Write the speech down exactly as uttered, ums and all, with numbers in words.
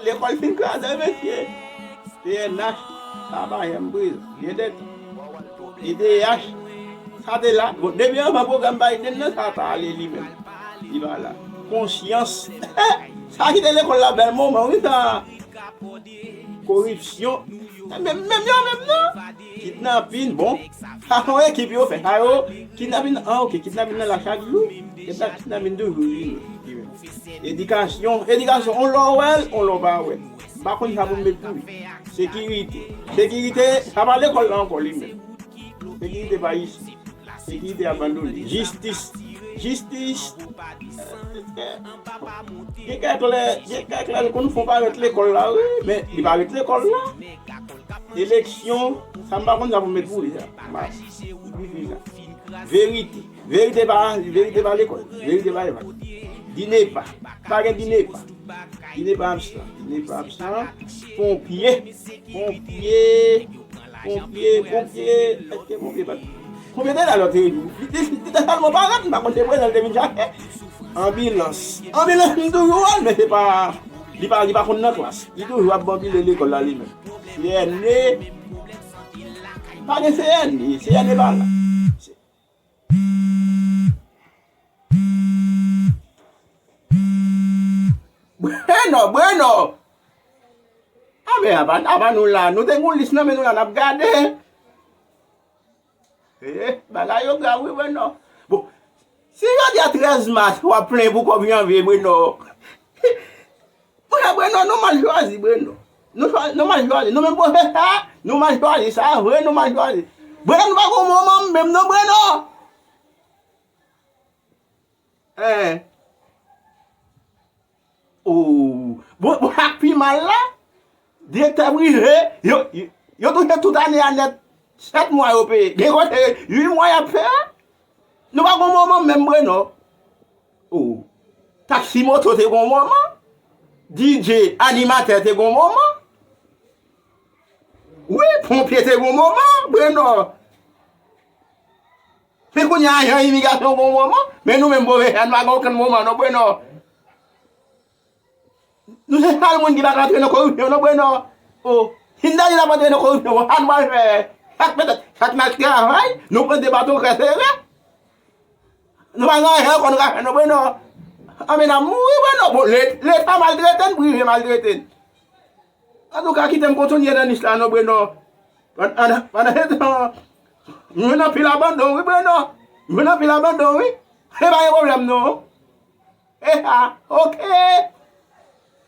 Lekòl fin kraze, mesye. T N H, sa pa janm prezan. Byen tèt. E T H, sa te la. Bon, depi anvan pwogram Biden nan, sa ta ale li menm. Li pa la. Konsyans. Sa kite lekòl la bèl moman, wi, sa. Koripsyon. Menm, menm yo, menm nan. Kidnapin, bon. Sa se yon ekip yo fè. Sa yo, kidnapin, ah, ok, kidnapin nan la chak jou. Kidnapin toujou vini. Edikasyon, edikasyon, on lè w wè l, on lè w pa wè l. M pa konn sa pou m met pou li. Sekirite. Sekirite, sa pa lekòl la ankò li menm. Sekirite pa isit. Sekirite abandone. Jistis. Jistis. Gen kèk lè, gen kèk lè, nou konn fè yon parèt lekòl la, wi, men li pa ret lekòl la. Eleksyon, sa m pa konn sa pou m met pou li, sa. M pa, li di sa. Verite. Verite pa, verite pa lekòl. Verite pa lekòl. Dinepa. Pa gen dinepa. Dinepa absan. Dinepa absan. Ponpye. Ponpye. Ponpye. Ponpye. Èske ponpye pa. Ponpye te la lòt jou. Li te, li te sèlman parèt, m pa konn se prezan l te vin chache. Anbilans. Anbilans, m toujou wè l, men se pa, li pa, li pa konn nan klas. Li toujou ap banbile lekòl la li menm. C N E. Pa gen C N E, C N E pa la. Breno, Breno. A men, apa, apa nou la, nou te gen yon lis nan men nou la, n ap gade. Eh, bagay yo grav, wi, Breno. Bon, si jodi a trèz mas, w ap plenyen pou kòb janvye, Breno. Monchè, Breno, nou mal chwazi, Breno. Nou chwa-, nou mal chwazi. Nou menm pwofesè, nou mal chwazi. Sa vre, nou mal chwazi. Breno, nou pa gon moman menm, non, Breno. Hein. Oh. Bon, bon, sa k pi mal la, direktè prive, yo, yo, yo touche tout ane a nèt, sèt mwa yo peye. Gen kote, uit mwa y ap fè. Nou pa gon moman menm, Breno. Oh. Taksi moto te gon moman. D J, animatè te gon moman. Wi, ponpye te gon moman, Breno. Men kounye a, ajan imigrasyon gon moman, men nou menm pwofesè, nou pa gen okenn moman, non, Breno. Nou se sèl moun ki pa ka antre nan koripsyon, non, Breno. Oh, si n ta di n ap antre nan koripsyon, bon, sa nou pral fè? Chak petèt, chak n al travay, nou pran de baton kè sere. Nou pa gen anyen ankò nou ka fè, non, Breno. Anben, n ap mouri, Breno. Bon, le-, Leta maltrete n, prive maltrete n. Antouka, kite m kontinye nan lis la, non, Breno. Pandan, pandan se tan, m jwenn anpil abandon, wi, Breno. M jwenn anpil abandon, wi. E pa gen pwoblèm, non. E a, ok.